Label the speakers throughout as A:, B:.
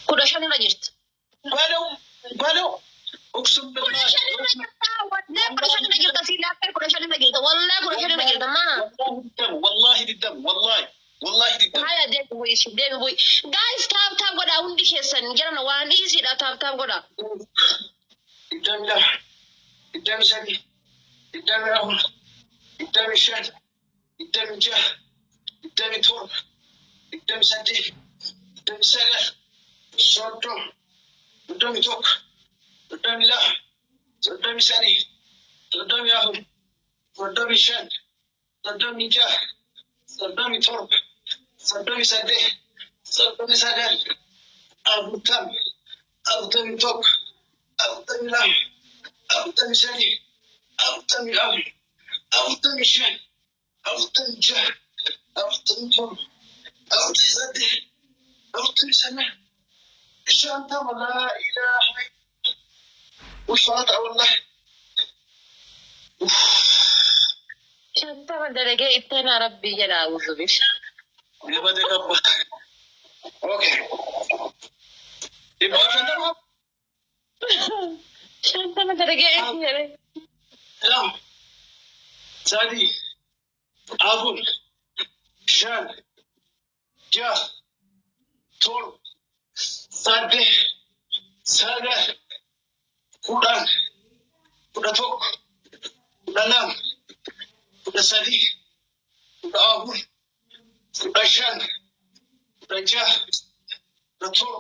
A: 15 irra jirti.
B: በለው በለው اقسم
A: kudha
B: بالله
A: shan irra jirta. Wallahi 15 irra jirta. Si laaffee 15 irra jirta. Wallahi 15 irra jirta. Maa.
B: والله بالدم والله والله بالدم.
A: Haya, deemi bu'i, deemi bu'i. Guys, tap tap godhaa hundi keessan jiran waan easy dha, tap tap godhaa.
B: 22, 23, 24, 25, 26, 27, 28, 29, 30, 31, 32, 33, 34, 35, 36, 37, 38, 39, 40, 41, 42, 43, 44, 45, 46, 47, 48, 49, 50. لا إله وصلاة والله.
A: 50 dalagee ittana rabbii jedha awuzu.
B: Gabade gabba. Okay. 150.
A: 50 dalagee itti jedhe.
B: 2, 3, 4, 5, 6, 7, 8, 9, 10, 11, 12, 13, 14,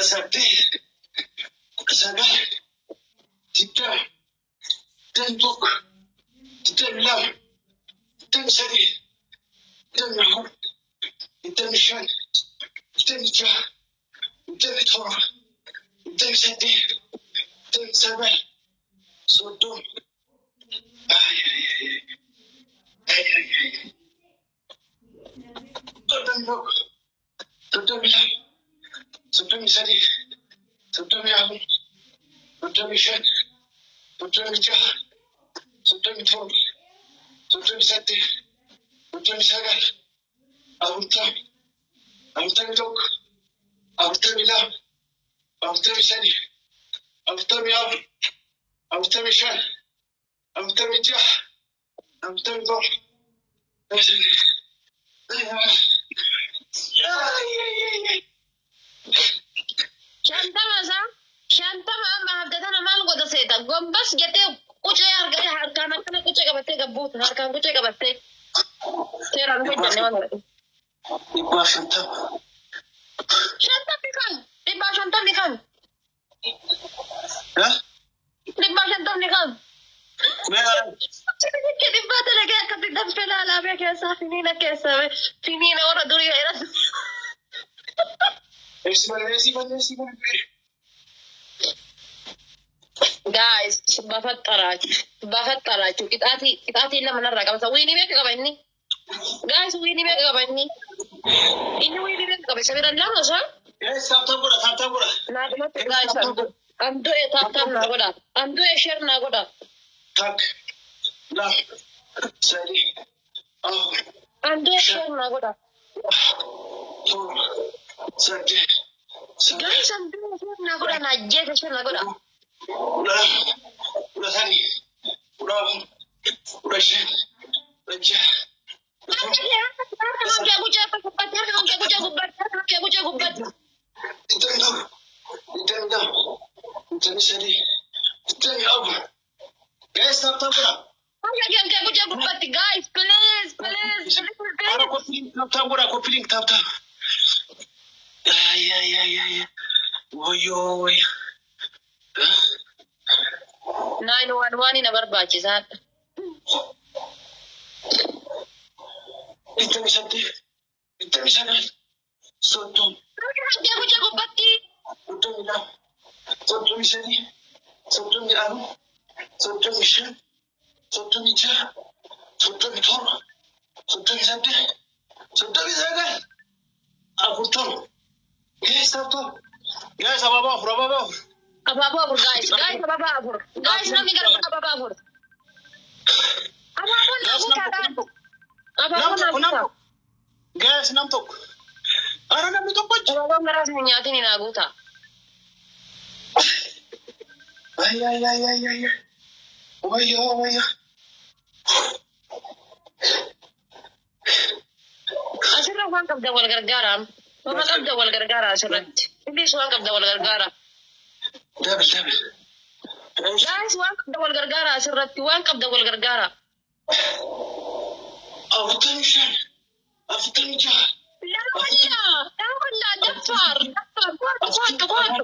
B: 15, 16, 17, 18, 19, 20, 21, 22, 23, 24, 25, 26, 27, 28, 29, 30. Ay, ay, ay, ay, ay, ay. 31, 32, 33, 34, 35, 36, 37, 38, 39, 40, 41, 42, 43, 44, 45, 46, 47. Ay, ay, ay, ay.
A: 50 isaa 50 amma hafte tana maal godha seeta? Gombas jettee qucee harka harkaan akkana qucee qabattee gabbuutu, harkaan qucee qabattee seeraan hojjanne waan godhe.
B: 150.
A: 50 kan 150 kan.
B: Eh?
A: 150 kan.
B: Meeqa?
A: 100 dalagee akkatti danfee laalaa keessaa finiina keessaa finiina warra durii jedhan.
B: Eessi balleessi balleessi balleessi.
A: Guys, በፈጠራችሁ በፈጠራችሁ qixaatii qixaatii lama narraa qabata. Win meeqa qaba inni? Guys, win meeqa qaba inni? Inni win meeqa qaba? Isa bira lama isaa?
B: Guys, tap tap godha, tap tap godha.
A: Naadhumatti guys, andu'e tap tap naa godha. Andu'e share naa godha.
B: 1, 2, 3, 4,
A: Andu'e share naa godha.
B: 7, 8, 9,
A: Guys, andu'e share naa godha. Naa jeeta share naa godha.
B: 10, 13, 14, 15, 16,
A: Harka kee harka kee gucee gubbatti, harka kee gucee gubbatti, harka kee gucee gubbatti.
B: 22, 22, 23, 24. Guys, tap tap godha.
A: Harka kee gucee gubbatti, guys, please, please, please.
B: Ara copy link tap tap godha, copy link tap tap. Ay, ay, ay, ay. Wayyoo, wayyoo.
A: 911 na barbaachisaadha.
B: 28, 29, 30,
A: Harka kee gucee gubbatti.
B: 32, 33, 34, 35, 36, 37, 38, 39, 40. Guys, tap tap. Guys, abaaboo 4, abaaboo 4.
A: Abaaboo 4, guys. Guys, abaaboo 4. Guys, namni gara abaaboo 4. Abaaboon naa
B: Guys, nam
A: guutaa
B: tokko,
A: guys.
B: nam
A: Abaaboon
B: tokko,
A: naa
B: nam
A: guutaa.
B: tokko. Guys, nam tokko. Ara namni tokkochi.
A: Ababoon garaa isin nyaatiin hin haguuta.
B: Ay ay ay ay ay. Wayyoo wayyoo.
A: Asirra waan qabda wal gargaara. Waan qabda wal gargaara asirratti. Iblis waan qabda wal gargaara.
B: Double double.
A: Guys, waan qabda wal gargaara asirratti. Waan qabda wal gargaara.
B: 45, 46.
A: Laa laa daffaar daffaar kootu kootu kootu.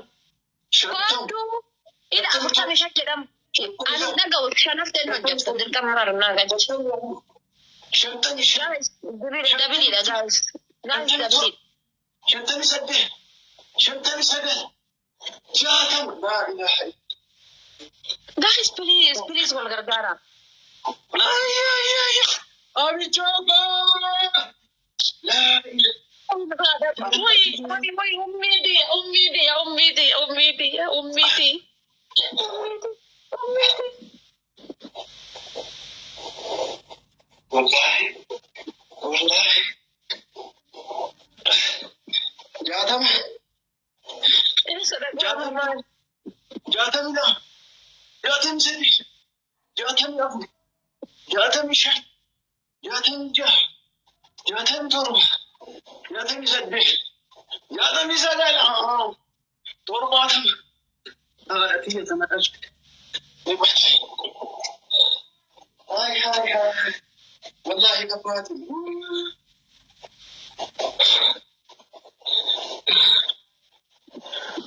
B: 50.
A: Kootu. Ila 45 jedhamu. Ani dhaga'u shanaftee hojjeta dirqama harnaa galcha.
B: 55.
A: Guys, doubleiidha guys. Guys, doubleiidha.
B: 58, 59, 60. Laa ilaaha illa.
A: Guys, please, please wal gargaara.
B: Ay ay ay. Abichooka. Laa ilaaha.
A: Wai, wai, wai, ummiiti, ummiiti, ummiiti, ummiiti, ummiiti. Ummiiti, ummiiti.
B: Wallahi. Wallahi. 60.
A: Eessa dhaqaa?
B: 62, 63, 64, 65, 66, 67, 68, 69, 70. Haadha tiyya sana dhalte. Ay ay ay. Wallahi kabbaati.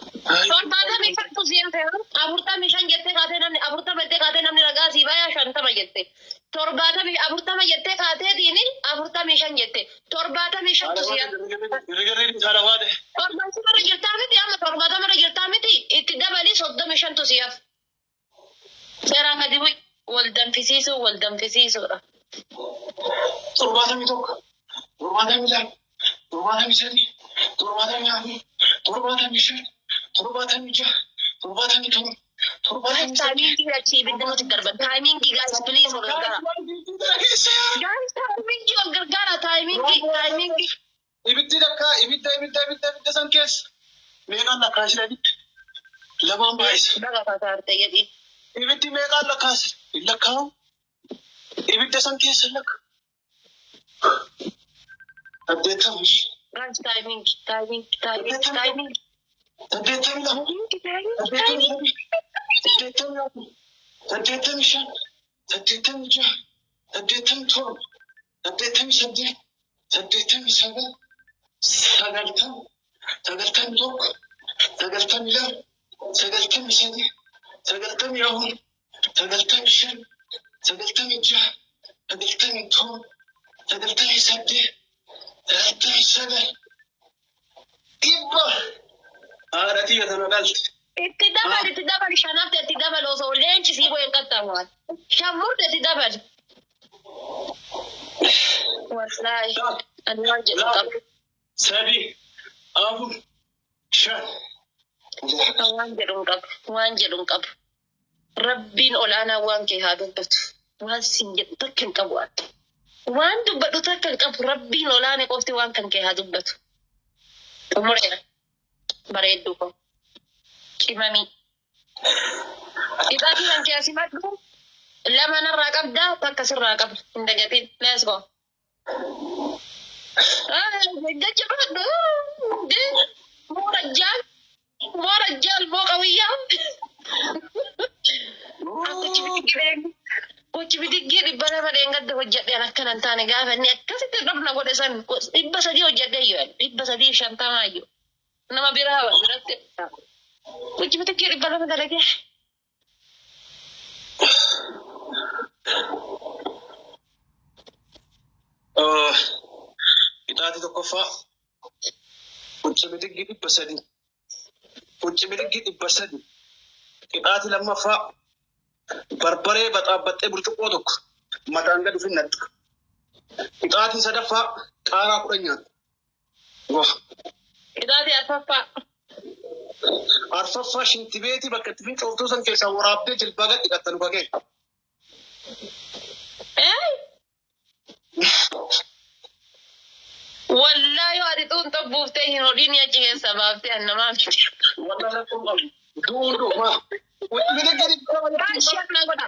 A: 75tu siente, 45 jettee kaatee namni 40 jettee kaatee namni ragaa sii bayaa 50 jette. 40 jettee kaateetiin 45 jette. 75tu siyan. 70irra jirtaa miti amma 70irra jirtaa miti itti dabalii 35tu siyaaf. Seeraan gadi bu'i. Wal danfisiisuu wal danfisiisuudha.
B: 71, 72, 73, 74, 75, 76, 77, 78.
A: Timingii achii ibidda nuti darban. Timingii guys, please wal gargaara. Guys, timingii wal gargaara. Timingii timingii.
B: Ibiddi takka ibidda ibidda ibidda ibidda san keessa meeqaan lakkaasina ibiddi? Lamaan baay'isa.
A: Baga faataarte jedhi.
B: Ibiddi meeqaan lakkaasina? Hin lakkaa'u. Ibidda san keessa hin lakkaa'u. 80.
A: Guys, timingii timingii timingii timingii.
B: 82.
A: Timingii timingii.
B: 83, 84, 85, 86, 87, 88, 89, 90, 91, 92, 93, 94, 95, 96, 97, 98, 99, 100. Haadha tiyya tana dhalte.
A: Itti dabali itti dabali shanafte itti dabali osoo leenci sii bo'een qaxxaamuran. Shan murte itti dabali. Wallaahi ani waan jedhu qabu.
B: Sadi, afur, shan.
A: Waan jedhu hin qabu. Waan jedhu hin qabu. Rabbiin olaanaa waan kee haa dubbatu. Waan siin jedhu takka hin qabu ati. Waan dubbadhu takka hin qabu. Rabbiin olaanaa qofti waan kan kee haa dubbatu. Xumureera. Bareedduu koo. Cimamii. Ixaatii kan kee asii maddu lama narraa qabdaa takka sirraa qabda. Hin dagatin. Let's go. Jecha fadhu. Moorajjaal. Moorajjaal moo qawiyyaa. Kuchi bidiggii 200 dheengadda hojjedheen akkana hin taane gaafa inni akkasitti dhofna godhe san 300 hojjedhee iyyuu 350 iyyuu nama biraa biratti kuchi bidiggii 200 dalagee.
B: Ixaatii tokkoffaa qucci bidiggii 300. Qucci bidiggii 300. Qixaatii lammaffaa barbaree baxaabbaxxee burcuqqoo tokko mataan gadi finnadhu. Qixaatii sadaffaa qaaraa 10 nyaatu. Gofa.
A: Qixaatii arfaffaa.
B: Arfaffaa shintibeetii bakka itti fincooftuu san keessaa waraabdee jilbaa gad dhiqatta luka kee.
A: Eh? Wallaahi yoo ati xuunxoo buuftee hin hodhiin achi keessa baaftee annamaa miti.
B: Wallah lakkoon qabu. Du'uun du'u maa.
A: Guys, share na godha.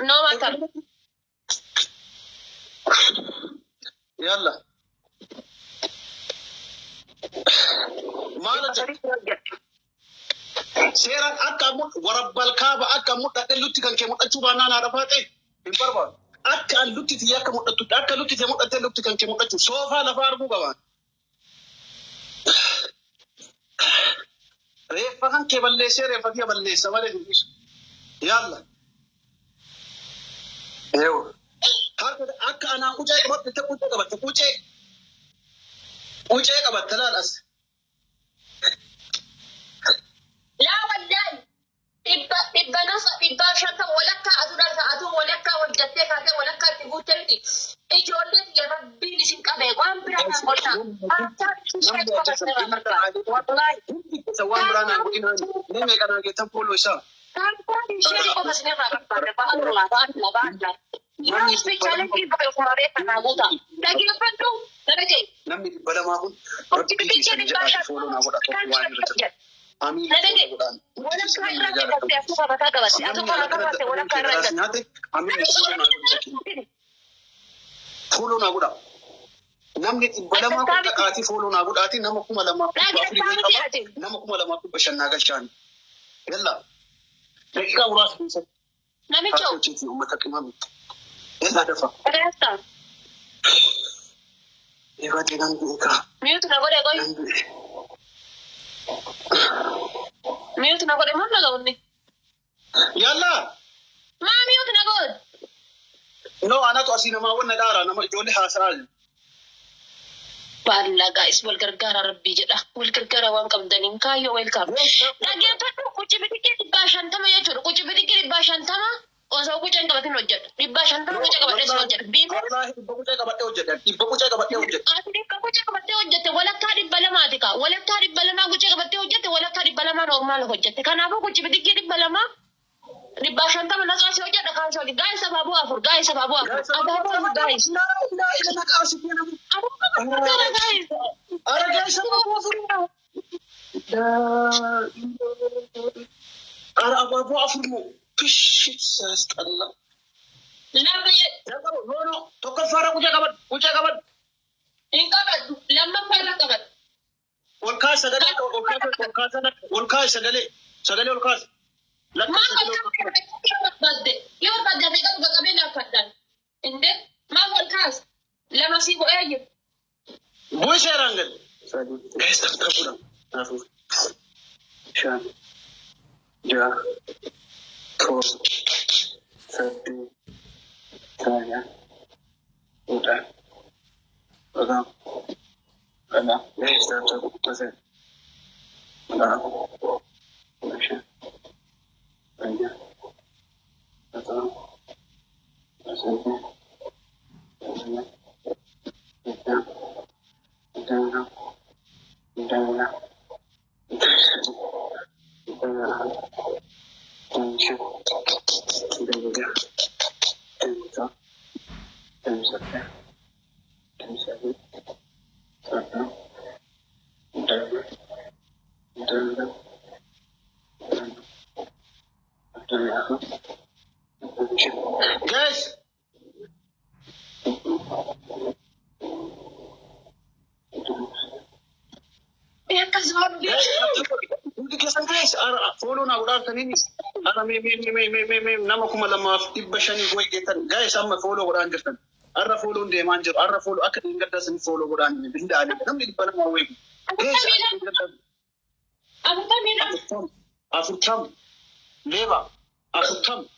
A: No matter.
B: Yalla. Maal hojjeta? Seeraan akka warabbal kaaba akka mul'adhe lutti kan kee mul'achuu baannaan haadha faatee hin barbaadu. Akka an lutti tiyya akka mul'attu, akka lutti tiyya mul'attee lutti kan kee mul'achuu soofaa lafaa arguu qabaan. Reeffa kan kee balleessee reeffa kee balleessa malee hin dhiisu. Yalla. Eewa. Harka akka anaan qucee qabatte, qucee qabatte, qucee. Qucee qabatte laal as.
A: Laa wallaahi dhibba dhibba nasa 150 walakkaa atu dhalta atu walakkaa hojjattee kaatee walakkaa itti guuttee miti. Ijoollee tiyya rabbiin isin qabe waan biraa naan godhina. Harkaa ishee qofa irraa barbaadu. Wallaahi.
B: Hundi keessa waan biraa naan godhinaan. Mee meeqa naa geettan fuuloo isaa?
A: Harkaa ishee qofa isin irraa barbaade. Ba'allah ba'allah ba'allah. Yoo ispeechaalee bahe ofuma beekaa naa guuta. Dhageeffadhu. Dhagee.
B: Namni 200 kun
A: Hojii
B: rabbii
A: biqilee
B: keessan
A: dhibbaa
B: jedhaati
A: shan.
B: fooloo naa godha tokko
A: Kan
B: waan irra jiru.
A: jedhu.
B: Amiin
A: Dhagee.
B: fooloo godhaan. Hundi
A: Walakkaa
B: keessan
A: irraa
B: inni jaalladhu.
A: qabatte asuufa mataa qabatte.
B: Namni
A: Asuufa mataa
B: akkana
A: qabatte
B: dadhabeen
A: walakkaa
B: kee
A: irraa
B: garaas
A: qabatte.
B: nyaate amiin fooloo naa godhu. Fooloo naa godha. Namni 200 kun dhaqaatii fooloo naa godhaati nama 2400 wayii qaba. Nama 2500 naa galchaani. Yalla. Daqiiqaa muraasa keessatti
A: Namicho.
B: harka hojjetii uummata qimami. Yalla dafa.
A: Dhagaasta.
B: Eebatee nan du'e kaa.
A: Mute na godhe qoy.
B: Nan du'e.
A: Mute na godhe maal na ga'unni?
B: Yalla.
A: Maa mute na godhe?
B: No, anatu asii namaa wanna dhaara nama ijoollee haasa'aa jiru.
A: Baallaa guys, wal gargaara rabbii jedha. Wal gargaara waan qabdaniin kaayyoo welcome. Dhaggeeffadhu, quci bitikii 150 jechuudha. Quci bitikii 150 osoo quca hin qabatin hojjedhu. 150 quca qabadhee si hojjedha. Biikoo
B: Wallaahi dhibba qucee qabadhee hojjedha. Dhibba qucee qabadhee hojjedha.
A: Ati dhibba quca qabattee hojjette walakkaa 200ti kaa. Walakkaa 200 quca qabattee hojjette, walakkaa 200 normal hojjette. Kanaafuu quci bitikii 200 150 natsaa si hojjedha kaan si hojjedha. Guys, abaaboo afur, guys, abaaboo afur. Abaaboo afur, guys. Abaaboo afur gara guys.
B: Ara guys, abaaboo afur. Ara abaaboo afur moo pishit ሲያስጠላ።
A: Lama jedhe.
B: No, no, tokkoffaarra qucee qabadhu, qucee qabadhu.
A: Hin qabadhu. Lammaffaa irra qabadhu.
B: Ol kaas sagalee, ol kaas, ol kaas, ol kaas sagalee, sagalee ol kaas. Lakka
A: Maal
B: sagalee
A: ol
B: ol kaas.
A: kaas yoo barbaadde? Yoo barbaadde meeqa dhuga qabee laaffadhaan? Inde maal ol kaas? Lama sii bu'ee jiru.
B: Bu'ii seeraan gali. Guys, tap tap godha. Afur, shan, ja'a, torba, saddeet, sagal, 10, 11, 12. Guys, tap tap godha. 14, 15, 16, 17, 18, 19, 20, 21, 22, 23, 24, 25, 26, 27, 28, 29, 34. Guys,
A: Akkas waan
B: hundi keessan guys, fooloo naa godhaataniin ara mee mee mee mee mee mee nama 2500 wayi geettan guys, amma follow godhaan jirtan. Arra follown deemaan jiru. Arra follow akka dheengaddaa isin follow godhaan hin da'anii namni 200 wayi. Guys, akka dheengaddaa
A: 42.
B: 40 leeba 40.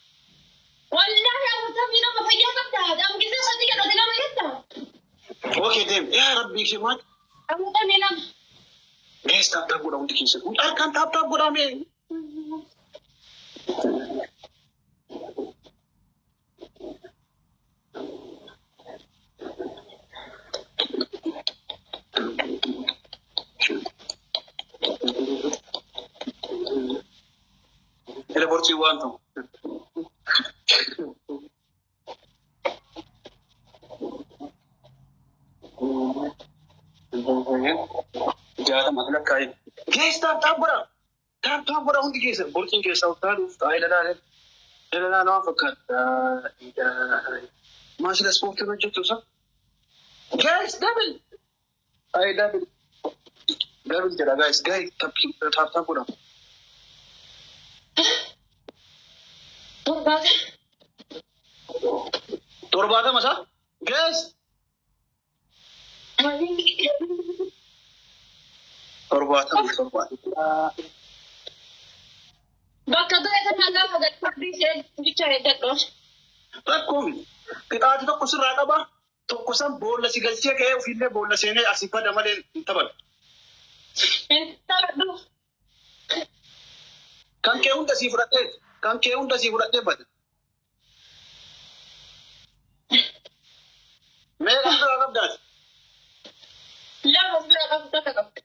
A: Wallaahi 42 fayyaa qabda. Amgisee sadii jedhate nama jetta.
B: Okay, deem. Yaa rabbii kee maal?
A: 42.
B: Guys, tap tap godha hundi keessan. Harkaan tap tap godhaa mee. Teleportii waan ta'u. 60 lakkaa'e. Guys, tap tap godha. Tap tap godha hundi keessa. Borciin keessaa utaaluuf taa'ee lalaalee. Lalaalee waan fakkaata. Maasila ispoortii hojjetu isa. Guys, double. Ay, double. Double jedha guys. Guys, tap tap tap godha.
A: 70.
B: 70 isaa. Guys. 70 70.
A: Bakka du'e kana gaafa gad fardii ishee bicha eeggadhu.
B: Rakkoon qixaati tokko sirraa qaba. Tokko san boolla si galchee ka'ee ofiillee boolla seenee asii bada malee hin taphatu.
A: Hin taphadhu.
B: Kan kee hunda sii fudhadhee kan kee hunda sii fudhadhee bada. Meeqa biraa qabdaati?
A: 2 bira qabdu takka qabdi.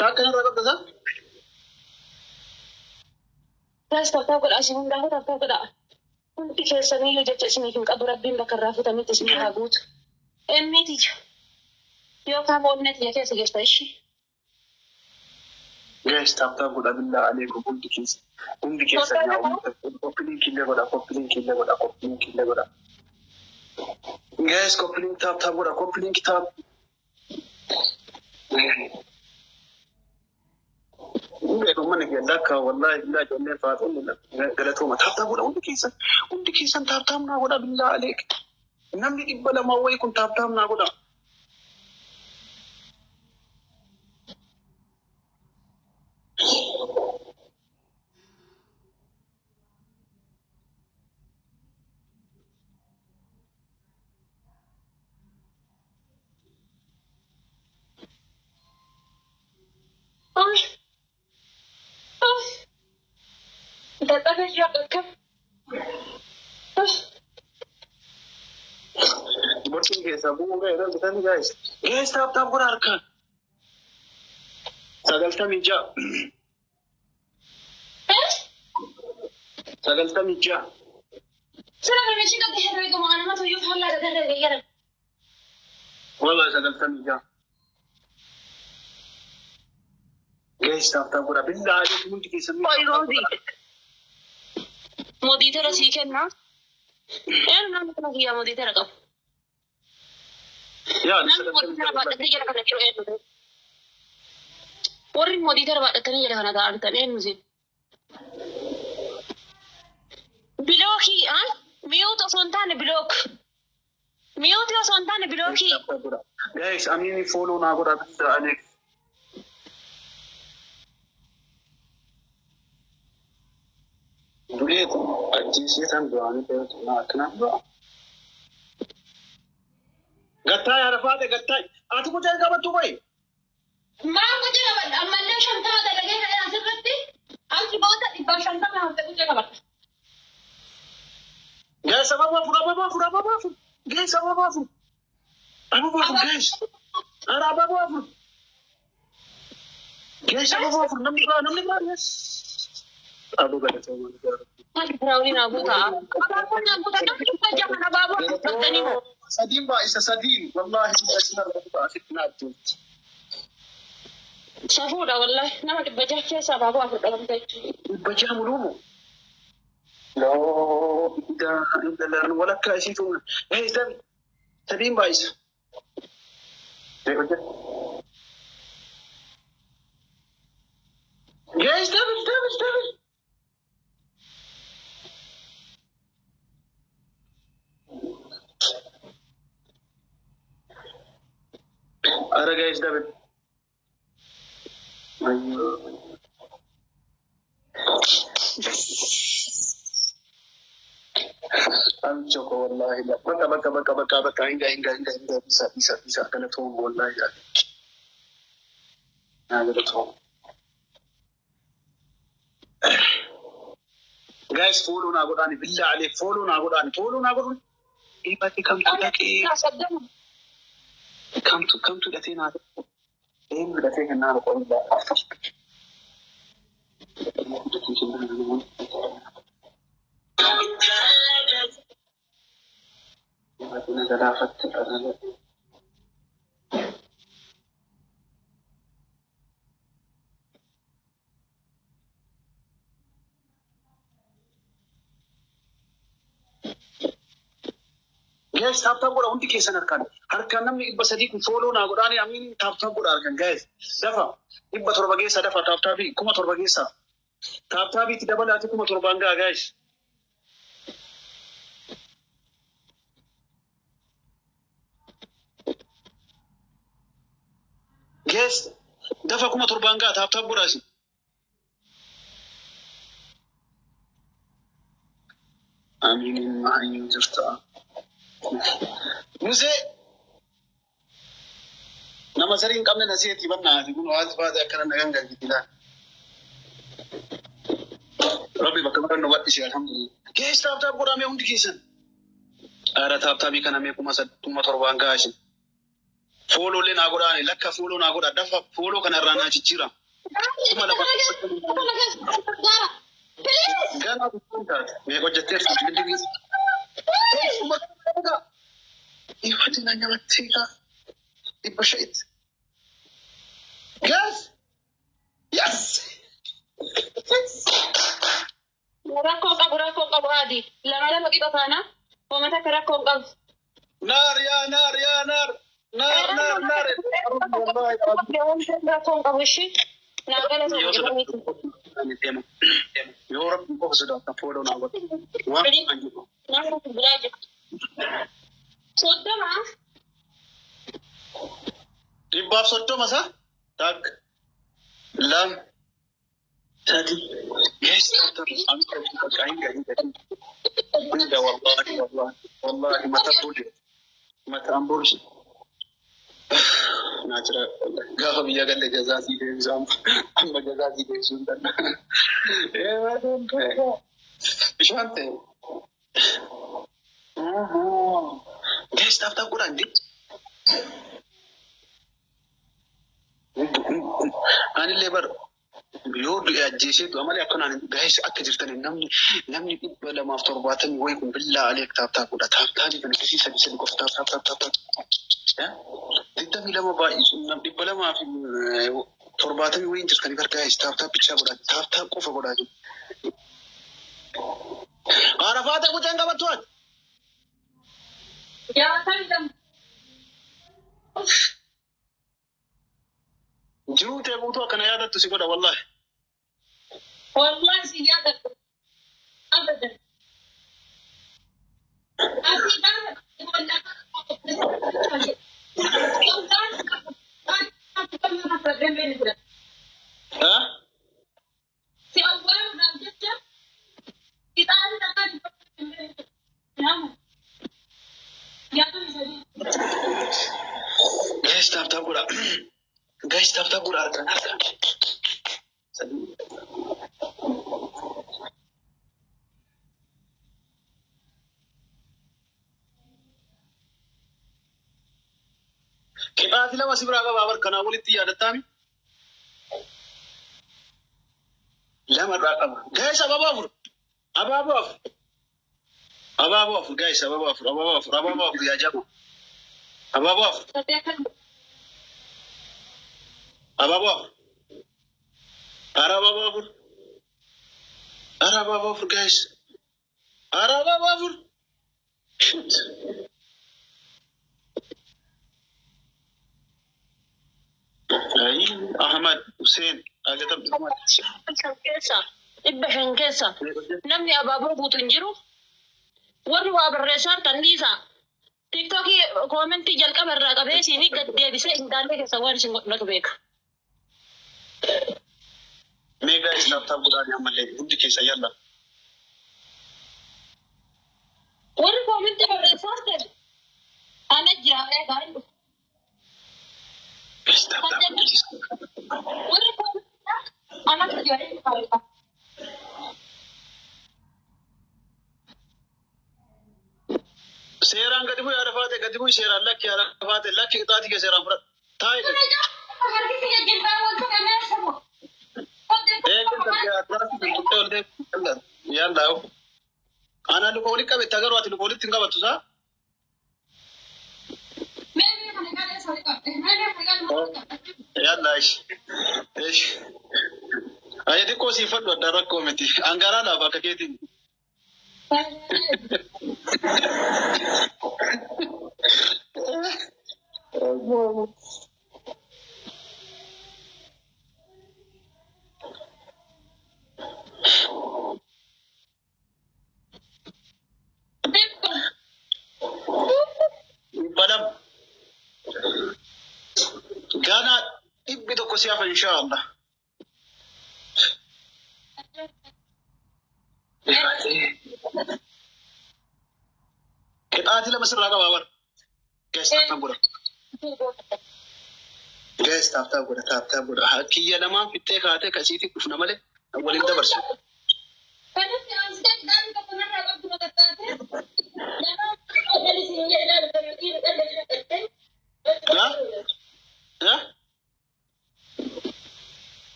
B: Takka irraa qabda isaa?
A: Taas tap tap godha isin hundaafuu tap tap godha. Hundi keessaniyyuu jecha isiniif hin qabu rabbiin bakka irraa fuutanitti isin haa guutu. Emmiitiyya. Yookaan boonnee tiyya keessa jirta ishee.
B: Guys, tap tap godha billaa aleekum hundi keessa. Hundi keessa yaa uummata. Copy link illee godha, copy link illee godha, copy link illee godha. Guys, copy link tap tap godha, copy link tap. Beeku mana kee lakka wallahi billaa ijoolleen faaxoon galatooma tap tap godha hundi keessan hundi keessan tap tap naa godha billaa aleek. Namni 200 wayii kun tap tap naa godha.
A: Ay. Ay. Dadhabee jira bakka. Ay.
B: Borciin keessaa bu'uu ga'e bitanii guys. Guys, tap tap godha harkaan. 96. 96.
A: Sira namichi qabdi herreeguma anamatu iyyuu faallaa dadhabee gayyara.
B: Wallahi 96. Guys, tap tap godha billaa aleekum hundi keessan.
A: Qoy Roozii. Moderator sii kenna. Eenyu namni kana kiyyaa moderator qabu?
B: Yaa
A: Namni moderator baadhatee jala kana jiru eenyu? Warri moderator baadhatanii jala kana taa'an eenyu isin? Block ah mute osoo hin taane block. Mute osoo hin taane block.
B: Guys, amiin follow naa godha billaa aleekum. Dureetu ajjeesee tan du'anii ta'etu naa akkanaan du'a. Gattaay harafaate gattaay. Ati kutaa qabattu bayi.
A: Maal kutaa qabadha? Ammallee 50 dalagee ka'ee asirratti achi booda 150 hafte kutaa qabadha.
B: Guys, ababaa afur, ababaa afur, ababaa afur. Guys, ababaa afur. Ababaa afur, guys. Ara ababaa afur. Guys, ababaa afur. Namni biraa, namni biraa, yes. Aboo galatoomaa.
A: Maal firaawunii naa guutaa? Abaaboo naa guutaa. Namni 600 kan abaaboo qabdanii moo?
B: Sadiin baay'isa sadiin. Wallaahi isin argatu asitti na ajjeetti.
A: Safuudha wallahi. Nama 600 keessa abaaboo afur dhabamte jechuudha.
B: 600 muluumu. Loo ilaalan walakkaa isiitu. Guys, sadiin baay'isa. Hojjetu. Guys, double, double, double. Ara guys, double. Am choko wallahi. Bakka bakka bakka bakka bakka hinga hinga hinga hinga bisa bisa bisa galatooma wallahi. Naa galatooma. Guys, follow naa godhaani billaa alee follow naa godhaani follow naa godhuun. Dhiibatti kamtu dhaqee kamtu kamtu hidhatee naa eenyu hidhatee kennaa boqoo billaa afur. Dhiibatti na galaafatte dhala. Guys, tap tap godha hundi keessan harkaan. Harkaan namni 300 kun follow naa godhaani amiin tap tap godha harkaan guys. Dafa 700 geessa dafa tap tapii 7,000 geessa. Tap tapiitti dabalaati 7,000 ga'a guys. Guys, dafa 7,000 ga'a tap tap godha isin. Amiin maayyu jirta. Musee nama sarii hin qabne nasiitii bannaati kun waan baate akkana nagaan galchiti laal. Rabbi bakka bara nu badhise alhamdulillah. Keessa tap tap godhamee hundi keessan. Aara tap tapii kana mee 7,000 gahaa isin. Follow illee naa godhaani lakka follow naa godha dafa follow kana irraa naa jijjiira. 2,000. Ganaa taate mee hojjetteef giddu. Ifati na nyamattika 500. Guys! Yes!
A: Rakkoo qabu rakkoo qabu haadi. Lama lama qixa taana. Uummata akka rakkoo qabu.
B: Naar yaa naar yaa naar. Naar naar naar.
A: Rakkoo qabu ishii. Naa gala
B: Yoo rabbi qofa sodaatan follow naa godha. Waan kan jedhu.
A: Biraa jiru. 30.
B: 130 sa? Takka. Lama. Sadi. Guys, hinga wallahi wallahi wallahi mata buli. Mata ambulsi. Naa jira gaafa biyya galle jazaa sii deebisu amma jazaa sii deebisuu hin danda'u. Ee bishaan ta'e. Guys, tap tap godhaa hindi. Anillee bar yoo du'e ajjeesee du'a malee akkanaan guys akka jirtan namni 270 wayi kun billaa aleek tap tap godha. Tap tapii kana kisii sadi sadi qofa tap tap tap tap. 22 baay'isu 270 wayiin jirtanii bar guys tap tap bichaa godhaa. Tap tap qofa godhaa jiru. Arafaata kuteen qabattu ati.
A: 62.
B: Jiruu ta'e guutuu akkana yaadattu si godha wallahi.
A: Wallahi si yaadattu. Abadan. Asii dhaan Si awwaaluudhaaf jecha qixaanii takkaa 63.
B: Guys, tap tap godha. Guys, tap tap godha harkaan harkaan. Qixaati lama si biraa qabaa bar kanaa walitti yaadattaami. Lama irraa qaba. Guys, abaaboo afur. Abaaboo afur. Abaaboo afur guys, abaaboo afur, abaaboo afur, abaaboo afur yaa jama. Abaaboo afur. Abaaboo afur. Ara abaaboo afur. Ara abaaboo afur guys. Ara abaaboo afur. Shit. Ay, Ahmad Hussein, Agatab Ahmad.
A: 500 keessa namni abaaboo guutu hin jiru. Warri waa barreessan tan dhiisa. Tiktokii koomentii jalqaba irraa qabee isinii gad deebisee hin daandee keessa waan isin godhatu beeka.
B: Mee guys tap tap godhaa ammallee hundi keessa yalla.
A: Warri koomentii barreessan ta'e ana jira eegaa hin dhufu.
B: Guys, tap tap
A: Warri koomentii ana jira eegaa.
B: Seeraan gadi bu'ee arafaate gadi bu'ee seeraan lakki arafaate lakki qixaatii kee seeraan fudhadhu. Taa'e. Yalla. Ana luka walitti qabe tagaruu ati luka walitti hin qabattu saa? Yalla ish. Ish. Ayi xiqqoo siifadhu adda rakkoo miti. Angaraa lafa akka keetiin. Ganaa 100 si hafa inshaallah. Qixaatii 2 sirraa qabaa bara. Guys, tap tap godha. Guys, tap tap godha, tap tap godha. Kiyya lamaan fixxee kaatee kasiitii dhufna malee waliin dabarsu.
A: Kanatti aansitee qixaatii tokko narraa qabdu maqaxxaate. Nama dhalli ilaalu dhalli.
B: Ha? Ha?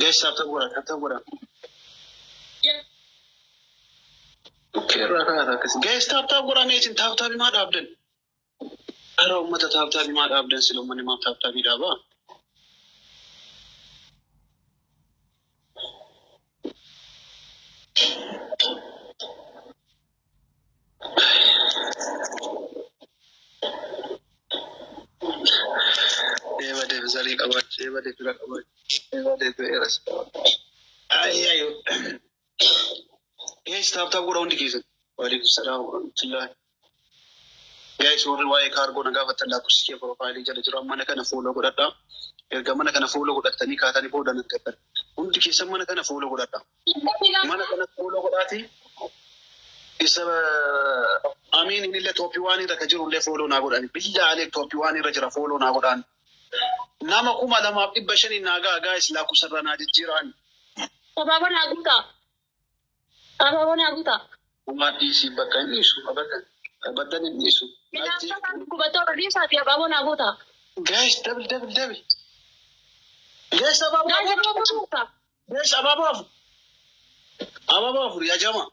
B: Guys, tap tap godha, tap tap godha. Okay, irraa kaata akkas. Guys, tap tap godha mee isin tap tap maa dhaabdan? Ara uummata tap tap maa dhaabdan sila uummanni maaf tap tapii dhaabaa? Eeba deef zarii qabaachuu, eeba deef fira qabaachuu, eeba deef eeras qabaachuu. Ay ay. Guys, tap tap godha hundi keessan. Waalaikum salaam wa rahmatullahi. Guys, warri waa'ee kaargoo na gaafattan lakkoofsi kee profile jala jiru mana kana follow godhadhaa. Erga mana kana follow godhattanii kaatanii booda nan gattan. Hundi keessan mana kana follow godhadhaa. Mana kana follow godhaati. Isa amiin illee top one irra ka jiru illee follow naa godhani. Biyya alee top one irra jira follow naa godhaan. Nama 2500 naa ga'a guys lakkoofsarraa naa jijjiiraan.
A: Abaaboo naa guutaa. Abaaboo naa guutaa.
B: Uumaa dhiisii bakka hin dhiisu abadan. Abadan hin dhiisu.
A: Midhaan gubatoo dhiisaati abaaboo naa guutaa.
B: Guys, double double double. Guys, abaaboo
A: Guys,
B: afur.
A: abaaboo guutaa.
B: Guys, abaaboo afur. Abaaboo afur yaa jama.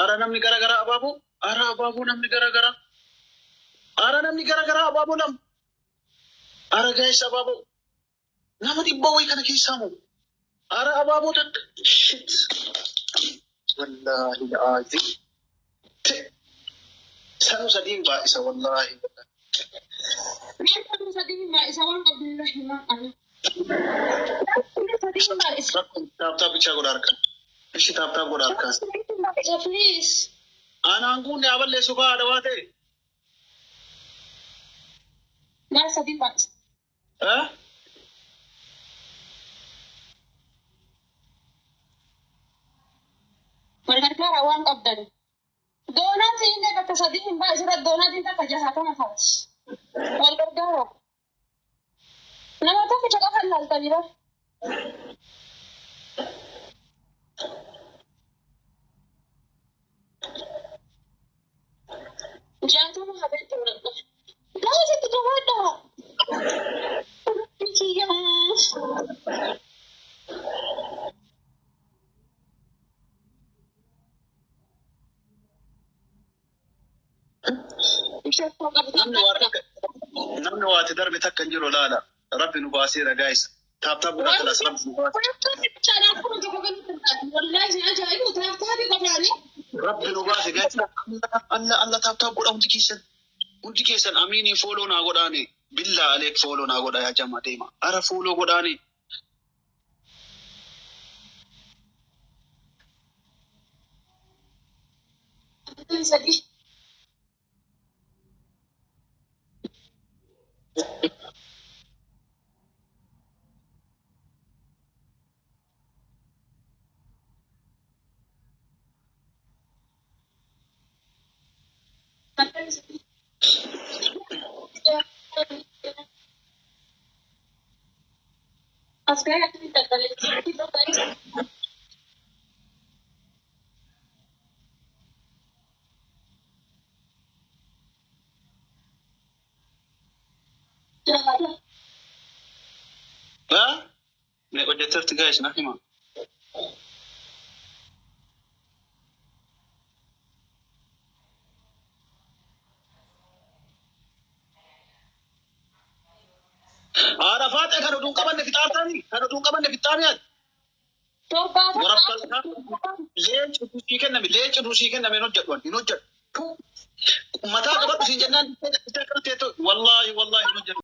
B: Ara namni gara gara abaaboo. Ara abaaboo namni gara gara. Ara namni gara gara abaaboo lama. Ara guys abaaboo. Nama 100 wayii kana keessaa moo? Ara abaaboo takka. Shit. Wallaahi aazim. Sanu sadiin baay'isa wallaahi.
A: Meeshaan sadii isa waan qabdu himaa ani. Sadii baay'isa.
B: Tap tap bichaa godha harka. Ishi tap tap godha harka.
A: Please.
B: Anaan kun yaa balleessu kaa haadha ta'e.
A: Maal sadii baay'isa.
B: Eh?
A: Wal gargaara waan qabdan. Doonaatiin illee bakka sadii hin baay'isudha. Doonaatiin takka 60 faas. Wal gargaara. Nama tokkicha qofa ilaaltanii bara. 60 hafee ture. Guys, itti jabaadhaa. Kiyyaa.
B: Namni waati darbe takka hin jiru laala. Rabbi nu baaseera guys. Tap tap godhaa kalas rabbi nu baase. Rabbi nu baase guys. Allah Allah tap tap godha hundi keessan. Hundi keessan amiinii follow naa godhaani. Billaa aleek follow naa godha yaa jama deema. Ara follow godhaani.
A: Sadii. As gaya akkamitti akka
B: Ha? Mee hojjetteerti guys na hima. Haadha faaxee kan oduun qabanne fixaartaanii kan oduun qabanne fixaanii ati.
A: 70.
B: Leenci sii kenname leenci sii kenname hin hojjedhu hin hojjedhu. Mataa qabadhu siin jennaan wallaahi wallaahi hin hojjedhu.